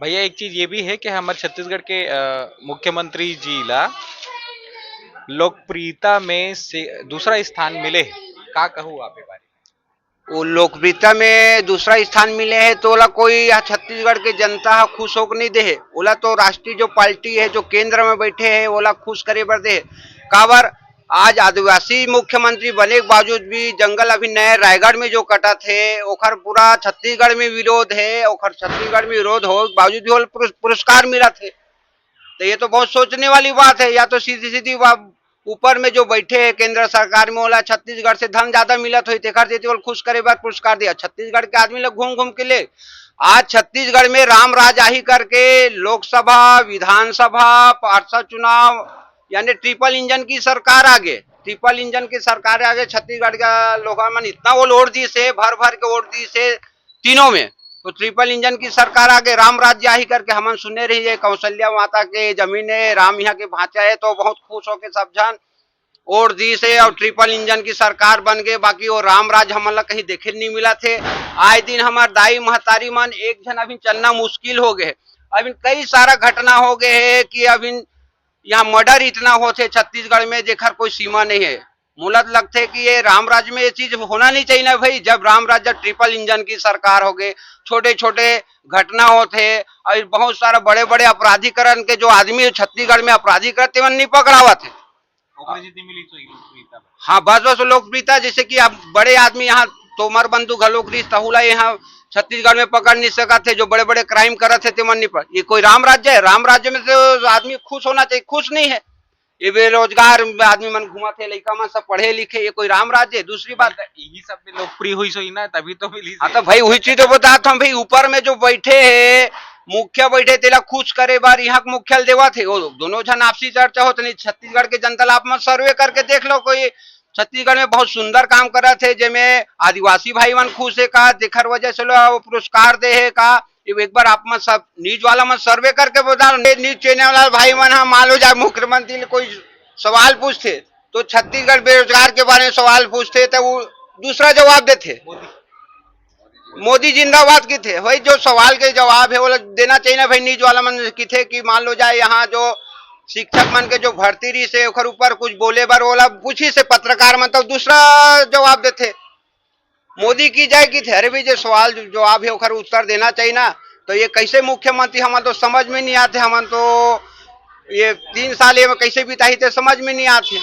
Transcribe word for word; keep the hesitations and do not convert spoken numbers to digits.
भैया, एक चीज ये भी है कि हमर छत्तीसगढ़ के, अ, मुख्यमंत्री जी ला लोकप्रियता में से दूसरा स्थान मिले हे। का कहू आप ए बारे में? वो लोकप्रियता में दूसरा स्थान मिले हे, तो ओला कोई यहाँ छत्तीसगढ़ के जनता ह खुश होके नहीं दे हे। ओला तो राष्ट्रीय जो पार्टी है, जो केंद्र में बैठे है, ओला खुश करे बर दे हे। काबर, आज आदिवासी मुख्यमंत्री बने के बावजूद भी जंगल अभी नए रायगढ़ में जो कटत हे, ओखर पूरा छत्तीसगढ़ में विरोध हे। ओखर छत्तीसगढ़ में विरोध हो के बावजूद भी ओला पुरस-, पुरस्कार मिलत हे। तो ये तो बहुत सोचने वाली बात है। या तो सीधी सीधी बा-, ऊपर में जो बैठे हैं केंद्र सरकार में, ओला छत्तीसगढ़ से धन ज्यादा मिलत होही, तेखर सेती ओला खुश करे बर पुरस्कार दिया। छत्तीसगढ़ के आदमी लोग घूम घूम के ले, आज छत्तीसगढ़ में राम राज आही करके लोकसभा, विधानसभा, पार्षद चुनाव, यानी ट्रिपल इंजन की सरकार आ गे। ट्रिपल इंजन की सरकार आ गे, छत्तीसगढ़ का लोग मन इतना वो वोट दिस हे, भर भर के वोट दिस हे तीनों में। तो ट्रिपल इंजन की सरकार आ गे, राम राज्य आही करके हमन सुने रही है, कौशल्या माता के जमीन है, राम यहाँ के भांचा है, तो बहुत खुश होके सब झन वोट दिस हे और ट्रिपल इंजन की सरकार बन गे। बाकी वो राम राज हमन ला कहीं देखे नहीं मिलत हे। आए दिन हमर दाई महतारी मन एक झन अभी चलना मुश्किल हो गे हे। अभी कई सारा घटना हो गे हे कि अभी यहाँ मर्डर इतना होथे छत्तीसगढ़ में, जेकर कोई सीमा नहीं है। मोला तो लगथे कि ये राम राज में ये चीज होना नहीं चाहिए ना भाई। जब राम राज, जब ट्रिपल इंजन की सरकार हो गे, छोटे छोटे घटना होथे और बहुत सारा बड़े बड़े अपराधीकरण के जो आदमी छत्तीसगढ़ में अपराधी करथे, मन नहीं पकड़ावत हे। ओकरे सेती मिली तो लोकप्रियता। हाँ, बस बस लोकप्रियता, जैसे कि आप बड़े आदमी यहाँ तोमर बंधु घलोक रिस, तहू ला यहाँ छत्तीसगढ़ में पकड़ नहीं सकत हे, जो बड़े बड़े क्राइम करत हे तेमन नहीं पकड़। ये कोई राम राज्य है? राम राज्य में तो आदमी खुश होना चाहिए, खुश नहीं है। ये बेरोजगार आदमी मन घूमत हे, लइका मन सब पढ़े लिखे, ये कोई राम राज्य है? दूसरी बात, यही सब में लोकप्रिय होइस होही ना, तभी तो मिली। हाँ, तो भाई वही चीज तो बतात हँव भाई, ऊपर में जो बैठे हे, मुखिया बैठे, तेला खुश करे बर यहाँ के मुखिया ल देवत हे। वो दोनों झन आपसी चर्चा होत नहीं। छत्तीसगढ़ के जनता ला आप मन सर्वे करके देख लो, कोई छत्तीसगढ़ में बहुत सुंदर काम करत हे, जेमे आदिवासी भाई मन खुश हे का, जेकर वजह से लो वो पुरस्कार दे हे का, ये एक बार आप मन सब न्यूज वाला मन सर्वे करके बता दो। न्यूज चैनल वाला भाई मन ह मान लो जाए मुख्यमंत्री ले कोई सवाल पूछथे तो छत्तीसगढ़ बेरोजगार के बारे में सवाल पूछथे तो वो दूसरा जवाब देथे। मोदी जिंदाबाद किथे। वही जो सवाल के जवाब है वो देना चाहिए ना भाई। न्यूज वाला मन किथे कि मान लो जाए यहाँ जो शिक्षक मन के जो भर्ती रही से ओकर ऊपर कुछ बोले बर ओला पूछी से पत्रकार मन तो दूसरा जवाब देथे। मोदी की जय किथे। अरे भाई, जो सवाल जो जवाब है ओकर उत्तर देना चाहिए ना। तो ये कैसे मुख्यमंत्री, हमन तो समझ में नहीं आते। हमन तो ये तीन साल ये में कैसे बिताही ते समझ में नहीं आते।